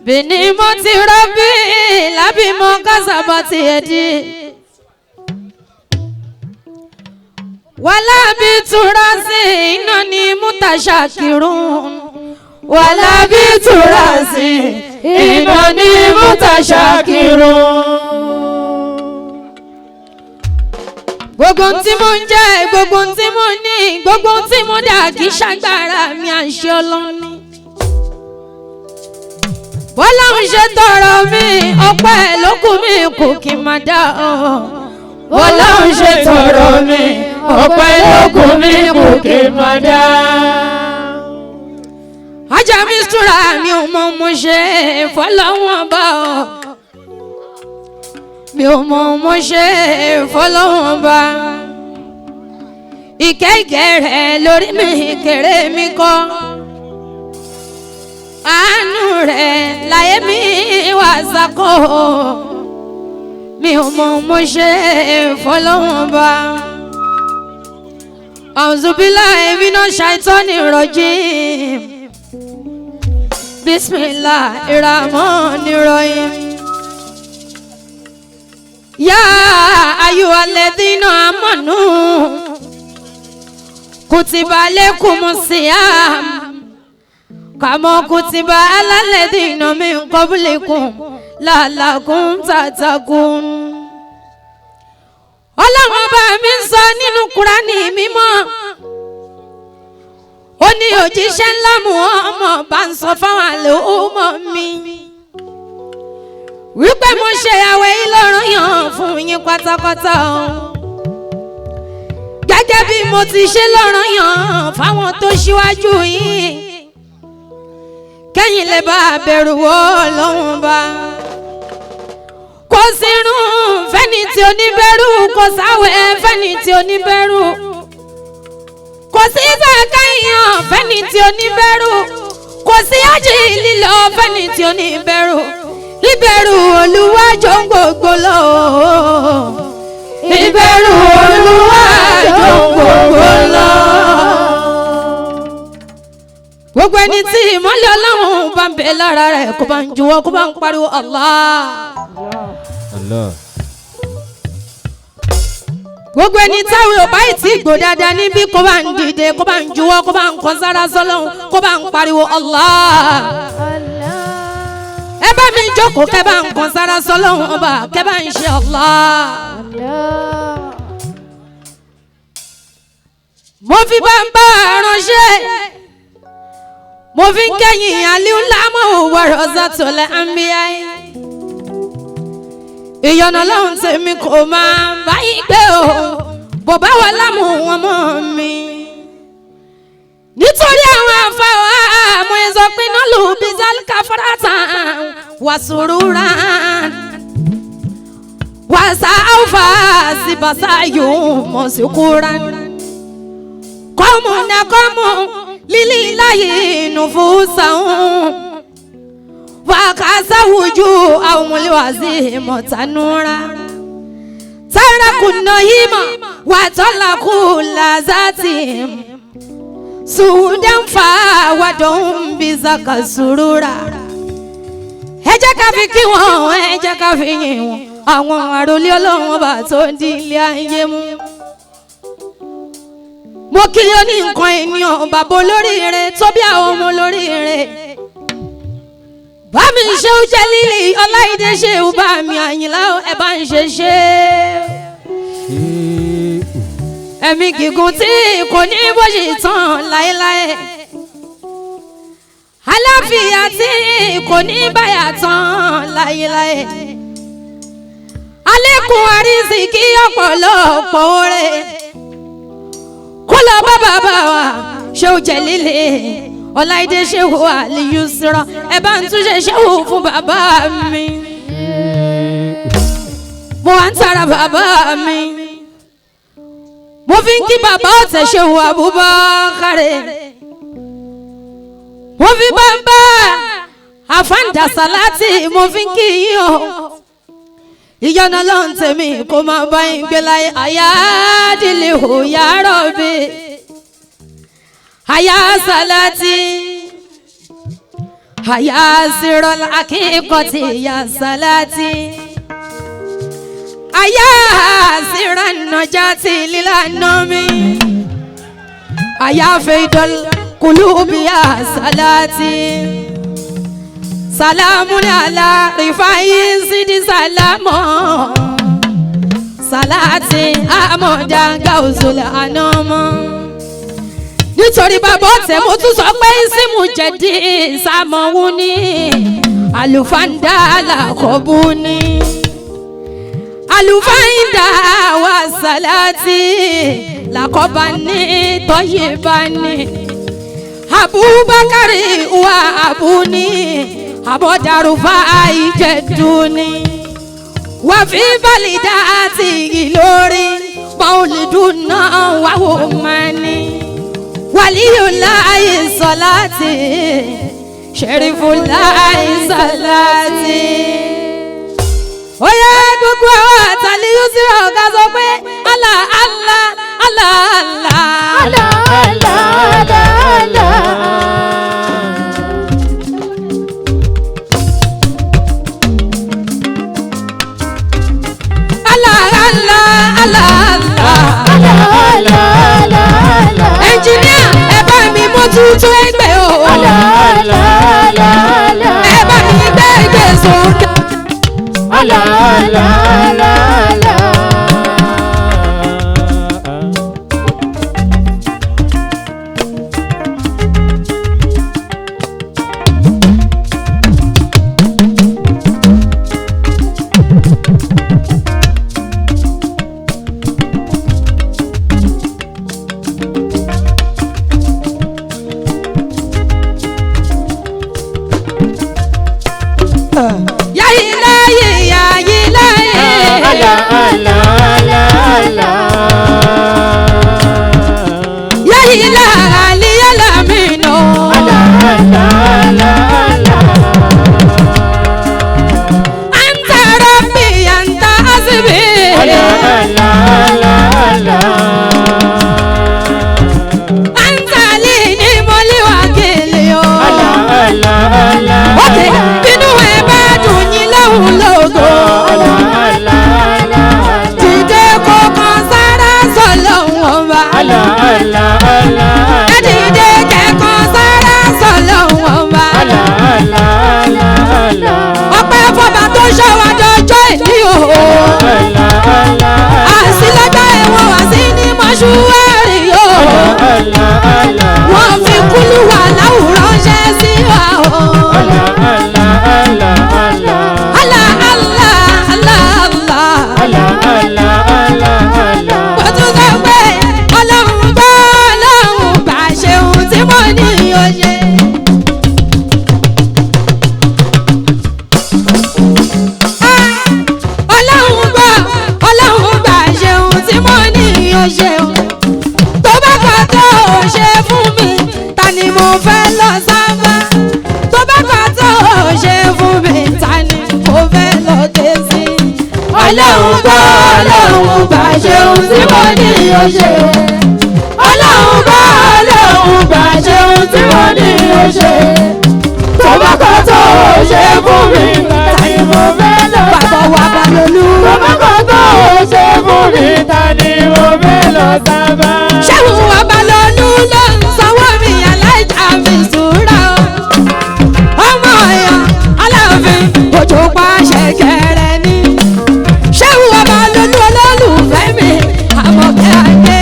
Bìnímọ̀ ti rọ́bì lábìmọ̀ kásábà ti ẹ̀dí. Wàlá bí tura sí iná ni mútàṣàkìrún. Wàlá bí tura sí iná ni mútàṣàkìrún. Gbogbo ohun tí mo ń jẹ, gbogbo ohun tí mo ní, gbogbo ohun tí mo dà kì í ṣàgbára mi àṣẹ Ọlọ́run. Bọ́lá ń ṣe tọrọ mi, ọpẹ́ ló kù mí kò kí n máa dá ọ. Bọ́lá ń ṣe tọrọ mi, ọpẹ́ ló kù mí kò kí n máa dá. Ajá mi súra mi ò mọ mo ṣe fọlọ́wọ́n bá ọ. Mi ò mọ mo ṣe fọlọ́wọ́n bá. Ìkẹ́ ìgẹ̀ rẹ̀ lórí mi kéré mi kọ́. Àánú rẹ̀ láyé mi wà sákò. Mi ò mọ mo ṣe fọlọ́wọ́n bá. Auzubillahi minash shaitani rajim. Bismillahir rahmanir rahim. Ya ayyuhalladhina amanu kutiba alaykumus siyam kama kutiba alal ladhina min qablikum la'allakum tattaqun. Ọlọ́run bá mi ń sọ nínú Kúránì mímọ́, ó ní òjíṣẹ́ ńlá Muhammad bá ń sọ fáwọn àlòmọ́ mi wípé mo ṣe àwẹ̀ ìlọrin yàn fún yín pátápátá o, gẹ́gẹ́ bí mo ti ṣe lọ́rọ̀ yàn fáwọn tó ṣíwájú yín, kẹ́yìn lè bá bẹ̀rù Ọlọ́run bá. Kò sírun fẹ́ni tí oníbẹ̀rù, kò sáwẹ̀ fẹ́ni tí oníbẹ̀rù, kò sí sàkáyàn fẹ́ni tí oníbẹ̀rù, kò sí ájì lílọ fẹ́ni tí oníbẹ̀rù. Ìbẹ̀rù Olúwa jọ ń gbogbo lọ. Ìbẹ̀rù Olúwa jọ ń gbogbo lọ. Gbogbo ẹni tí ìmọ́lẹ̀ Ọlọ́run bá ń bẹ lára rẹ̀ kó bá ń juwọ́ kó bá ń pariwo Allah. Allah. Gbogbo ẹni táwọn ò bá yìí tí gbò dáadáa níbí kó bá ń dìde kó bá ń juwọ́ kó bá ń kọ sára sọ́lọ́hun kó bá ń pariwo Allah. Ẹ bá mi jókòó kẹ́ bá ń kọ sára sọ́lọ́hun ọba kẹ́ bá ń ṣe Allah. Mo fi bá ń bá ránṣẹ́, mo fi ń kẹ́yìn Aliu Lámọ̀ wọ̀rọ̀ sátọ̀lẹ̀ àmbíyáyé. Ìyọ̀nà lọ́hùn tèmi kò máa báyìí gbé o, bò bá wà lámù wọn mọ́ mi. Nítorí àwọn àfàwà mo yẹ sọ pé náà lù bí zálíkà fọ́dátà wà sùúrùrà wà sáfà síbàṣà yòó mọ̀ sí kúrà. Kọ́mù náà kọ́mù lílí láyé nùfúsàún wàkàsáwùjú àwọn olùwàsí mọ̀tánúra tárakùnà yìí wàtọ́làkù làzàtì sùdánfà wàdùn bísàkà sùrùrà. Ẹ jẹ́ ká fi kí wọn, ẹ jẹ́ ká fi yìn wọn, àwọn àròlé Ọlọ́run ọba tó ń di ilé ayé mú. Mo kí ó ní nǹkan ènìyàn bàbá olóríire tó bí àwọn ọmọ olóríire. Bá mi ṣe ó jẹ́ lílì Ọláìdé ṣe ó bá mi Àyìnlá ẹ bá ń ṣe ṣe. Ẹ̀mí gígùn tí kò ní bó ṣe tán láéláé. Àlàáfíà tí kò ní báyà tán láéláé. Àlékún àrísìkí ọ̀pọ̀lọpọ̀ oore. Kó lọ bá bàbá wa ṣe ó jẹ́ lílì Ọláìdé ṣe wò Aliyu sọ̀rọ̀ ẹ bá ń túnṣe ṣe wò fún bàbá mi. Mo wá ń tara bàbá mi. Mo fi ń kí bàbá ọ̀tẹ̀ ṣe wò Abubakar. Mo fi bàbá àfáǹdà sàlátì mo fi ń kí yín o. Ìyọ̀nà ló ń tẹ̀mí kó máa bá yín gbé láyé àyà dìlì hù yàrá bí. Aya salati, Àyà sírọ̀lá akíkọ̀tì yà sálátì. Àyà sírànàjà tí lílànà mi. Àyà fèdọ̀l kùlùbí yà sálátì. Sàlámù àlà rìfáyé sídìí sàlámù. Sàlátì àmọ̀dá gáúsùlẹ̀ ànámọ́. Nítorí bàbá ọ̀tẹ̀ mo tún sọ pé símù jẹ̀dí ìsàmọ̀wú ni àlùfáàndà làkọ̀bù ni àlùfáàndà wà sàlátì làkọ̀bà ní tọ́yìnbá ní Abubakari wà abúni àbọ̀dàrúfà ìjẹ̀dù ni wà fi balìdá àti Ìlọrin báwòlídùn náà wà wò máa ní wàlíyùláyé sọláàtì ṣẹ̀rífùláyé sọláàtì. ó yẹ gbogbo àwọn àtàlíyù sí ọ̀gá sọ pé Allah Allah Allah Allah. Allah Allah Allah Allah. Allah Allah Allah Allah. Allah Allah Allah Allah. Ẹnjìníà ẹ bá mi mójútó ẹgbẹ́ o. Allah Allah Allah Allah. Ẹ bá mi gbé ẹgbẹ́ sókè. Allah Allah Allah Allah. Yáyí láyé yáyí láyé. Allah Allah Allah Allah. Yáyí láàlí yálà mi nù. Allah Allah Allah Allah. Anta rabbi anta hasbi. Allah Allah Allah Allah. Anta li ni mo lè wá kele o. Allah Allah Allah. Òkè bínú ẹ bá dùn yín lóhùn lógo. Allah Allah Allah. Dìde kó kan sára sọ̀lọ́hún ọba. Allah Allah Allah. Ẹ dìde kẹ́kan sára sọ̀lọ́hún ọba. Allah Allah Allah Allah. Ọpẹ́ fọba tó ṣọ́ wa dọjọ́ ìní o. Allah Allah. Àsìlọ́jọ́ ẹ̀wọ̀n wá sí ní mọ́ṣúárì o. Allah Allah. Wọ́n fi kúlù wà láwùrán ṣẹ́ sí wa o. Allah Allah Allah Allah. Allah Allah Allah Allah. Allah Allah Allah Allah. Mo tún sọ pé ọlọ́run bá ọlọ́run bá ṣe ohun tí mo ní o ṣe. Ah, ọlọ́run bá ọlọ́run bá ṣe ohun tí mo ní o ṣe o. Tó bá kọ́ tó o ṣe fún mi, ta ni mo fẹ́ lọ sábà? Tó bá kọ́ tó o ṣe fún mi, ta ni mo fẹ́ lọ ké sí? Ọlọ́run bá ọlọ́run bá ṣe ohun tí mo ní o ṣe. Ọlọ́run bá ọlọ́run bá ṣe ohun tí mo ní o ṣe. Tó bá kọ́ tó o ṣe fún mi, ta ni mo fẹ́ lọ Bàbá sábà? wa Balolú. Tó bá kọ́ tó o ṣe fún mi, ta ni mo fẹ́ lọ sábà? Ṣéhùn wa Balolú ló ń sanwó mi aláìjà mi sùúrà o. Ọmọ ẹ̀yà Aláàfin òjò pa ṣẹ̀kẹ̀rẹ̀ ni. Ṣéhùn wa Balolú olólùfẹ́ mi àmọ̀kẹ́ adé.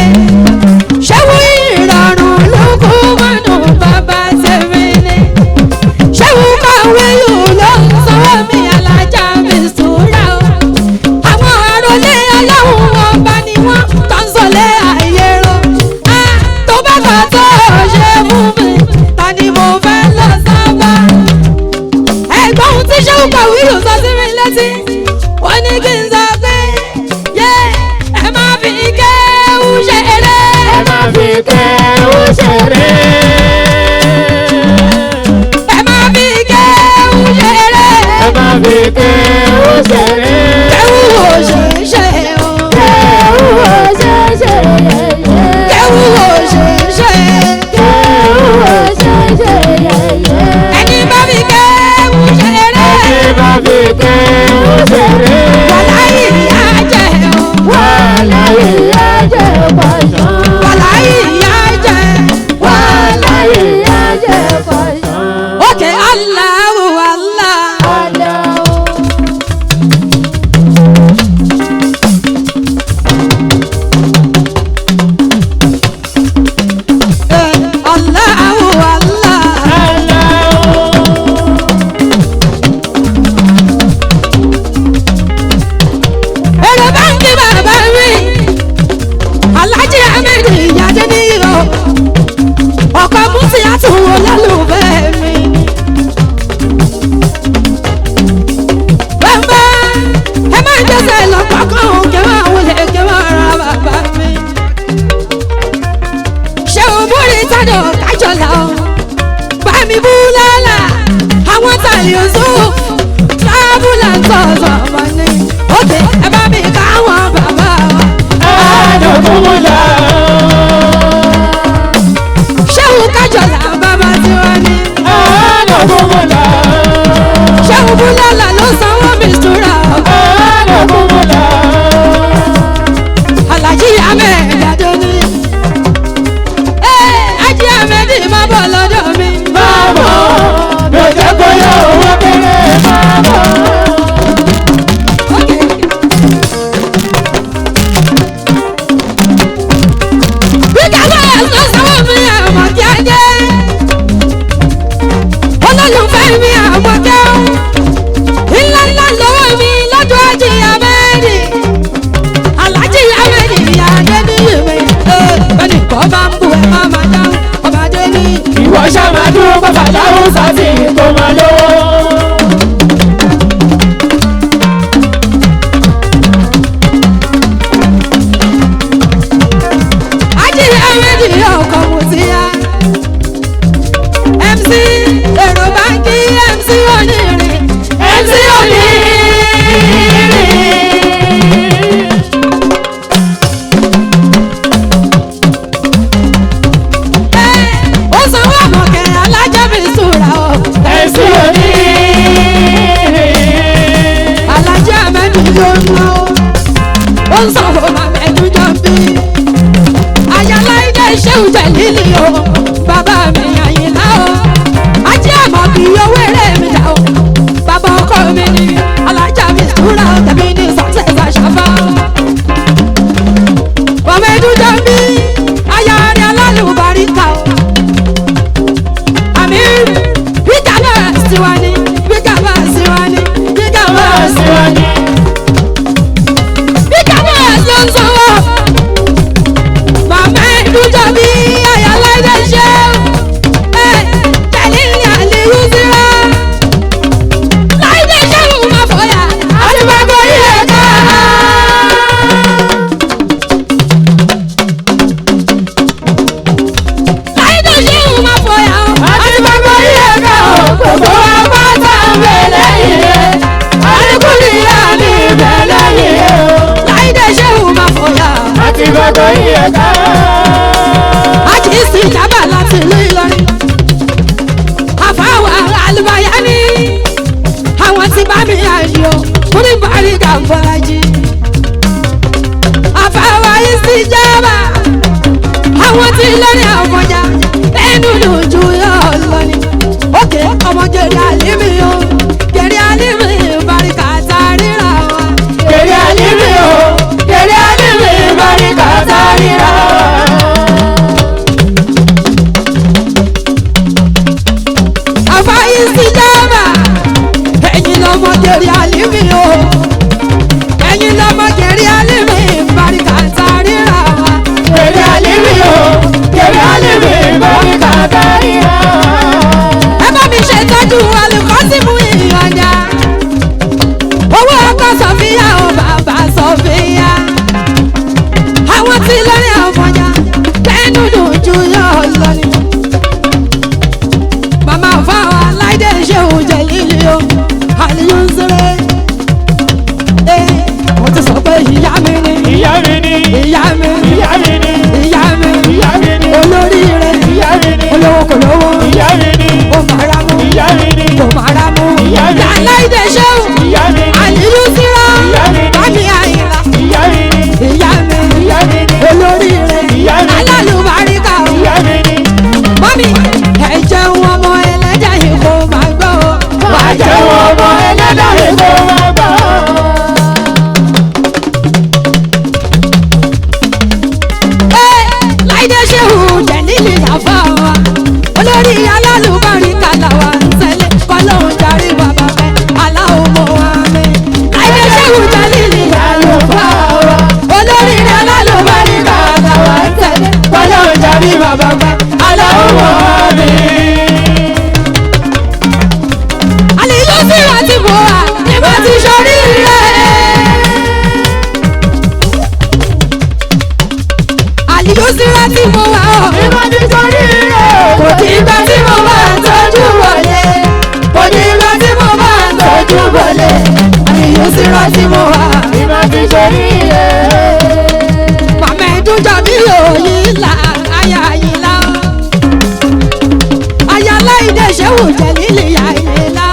Ṣéhùn ìrọ̀rùn ló kú mọ́nù bàbá tèmi ni. Ṣéhùn kọ̀wé yòó ló ń sanwó mi alájà mi sùúrà o. Àwọn àròlé ọlọ́run ọba ni wọ́n tó ń sọlé ayé ro. Á, tó bá kọ́ tó ṣe fún mi, ta ni mo fẹ́ lọ sábà? Ẹ̀gbọ́n ohun tí Ṣéhùn Kàwílù sọ sí mi létí. Wọ́n ní kí n sọ pé yé ẹ má fi kéwú ṣeré. Ẹ má fi kéwú ṣeré. Ẹ má fi kéwú ṣeré. Ẹ má fi kéwú ṣeré. Kéwú ò ṣe é ṣe o. Kéwú ò ṣe é ṣe yẹ̀yẹ́. Kéwú ò ṣe é ṣe. Kéwú ò ṣe é ṣe yẹ̀yẹ́. Ẹni bá fi kéwú. ń sanwó màmá ẹ̀dújọ́ bí. Ayáláìdé ṣéwù jẹ̀lílì o, bàbá mi Àyìnlá o. Ajé àmọ́ kì í owó eré mi dà o. Bàbá ọkọ mi ni alájà mi sùúrà tẹ̀mí ní success àṣàfà. Màmá ẹ̀dújọ́ bí, aya rẹ̀ alálùbáríkà o. Àmì wíkà náà sí wa ní, wíkà náà sí wa ní, wíkà náà sí wa ní. Wíkà náà ló ń sanwó. Màmá ẹ̀dújọ́ bí ayáláìdé ṣe ẹ̀ tẹ̀lé ní àlèyé síra. Láìdé ṣẹ́wù máa fọyà, àti máa gorí ẹ̀ka. Láìdé ṣẹ́wù máa fọyà, àti máa gorí ẹ̀ka. Gbogbo apáta ń bẹ lẹ́yìn rẹ̀, àríkúlì àmì ń bẹ lẹ́yìn rẹ̀ o. Láìdé ṣẹ́wù máa fọyà. Àti gbogbo ìyẹ̀ká. Àjíǹsì ìjábà láti ìlú Ìlọrin. Àfáwà àlùbáyá ní àwọn tí bá mi àyò fúnni bari gàfọ́lájì. Àfáwà ìsìnjábà àwọn tí lórí àfọ̀njá ẹnu lójú yóò lọ ni. Òkè ọmọ jèrè àlímì o, jèrè àlímì barika tàríra wa. Kèrè àlímì o, kèrè àlímì baríkà sáríra. Àfáà ìsìnjábà ẹ̀yin lọ́mọ jèrè àlímì o, ẹ̀yin lọ́mọ jèrè àlímì barika tàríra wa. Kèrè àlímì o, kèrè àlímì baríkà sáríra. Ẹ bá mi ṣètọ́jú alùkọ́símù ìyọ̀ǹda. Owó ọkọ Sọfíà o, bàbá Sọfíà. Àwọn tí lórí àfọ̀njá tẹnu lójú yóò lọ ni. Màmá fáwọn aláìdé ṣe oúnjẹ líle o, àlìyé ń sèré. Ee, mo ti sọ pé ìyá mi ni, Ìyá mi ni, ìyá mi, ìyá mi ni, ìyá mi, ìyá mi ni, olóríire, ìyá mi ni, olówó kò lówó, ìyá mi ni, ó màrá mú ìyá mi ni, kò mara mú. Ìyá mi. Aláìdè ṣéwù, ìyá mi ni, àlìyú síra, Ìyá mi. bámi àyìnlá, ìyá mi ni, ìyá mi, ìyá mi ni, olóríire, Ìyá mi. alálùbáríkà o. ìyá mi ni. Mọ́mí, ẹ jẹun ọmọ ẹlẹ́dẹ̀ yìí kò máa gbọ́ o. Má jẹun ọmọ ẹlẹ́dàá kó má gbọ́. Ẹ Láìdé ṣéwù jẹ̀lílì àfa wa, olórí alálùbáríkà làwa ń tẹ̀lé, kọ́lọ́hún darí bàbá fẹ́, aláwọ̀ mọ́ wa mi. Láìdé ṣéwù jẹ̀lílì àlùfáà wa, olórí alálùbáríkà làwa ń tẹ̀lé, Ọlọ́run jàbí bàbá pẹ́, aláwọ̀ mọ́ mi. Àlìyé síra tí mo wà ní mo ti ṣorí rẹ̀. Àlìyé síra tí mo wà ọ́. Ìmọ̀ ti sórí rẹ̀. Kò ní ìgbà tí mo bá ń tọ́jú wọlé. Kò ní ìgbà tí mo bá ń tọ́jú wọlé. Àlìyé síra tí mo wà. Ìmọ̀ ti sórí rẹ̀. Màmá ẹ̀dúnjọ mi ò yí là, aya yìí là. Aya láìdé ṣéwù jẹ̀ lílì ayé là.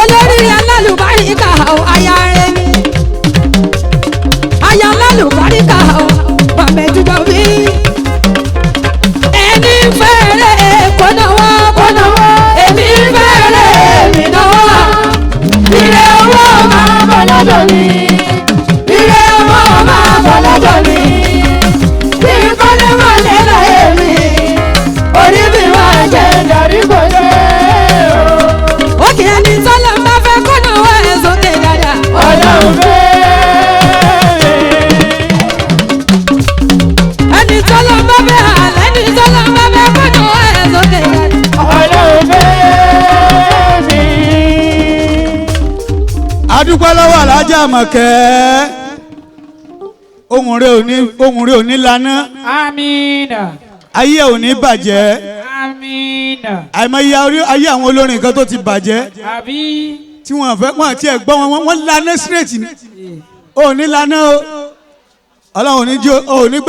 Olórí alálùbáríkà ò aya rẹ̀ ni. Aya alálùbáríkà ò màmá ẹ̀dúnjọ mi. Ẹni fẹ́rẹ̀ kó náwó kó náwó. Èmi fẹ́rẹ̀ èmi náwó. Ire owó máa bọ̀ lọ́dọ̀ mi. Ire owó máa bọ̀ lọ́dọ̀ mi. Bí kọ́lé máa lé láyé mi, orí mi máa jẹ. Jàrí kò lé o. Òkè ẹni tọ́lá máa fẹ́ kó náwó ẹ̀ sókè dáadáa. Ọlọ́run fẹ́ mi. Ẹni tọ́lá máa fẹ́ àlẹ́ ẹni tọ́lá máa fẹ́ kó náwó ẹ̀ sókè dáadáa. Ọlọ́run fẹ́ mi. Adúpẹ́ lọ́wọ́ Alájà Àmọ̀kẹ́, ohùn rẹ̀ ò ní ohùn rẹ̀ ò ní laná, Amina. ayé ò ní bàjẹ́. Amina. Àìmọye ayé àwọn olórin kan tó ti bàjẹ́ Àbí. tí wọ́n fẹ́ wọ́n àti ẹ̀gbọ́n wọn wọ́n laná straight ni. Ò ní laná o, Ọlọ́run ò ní jó ò ní gbẹ́.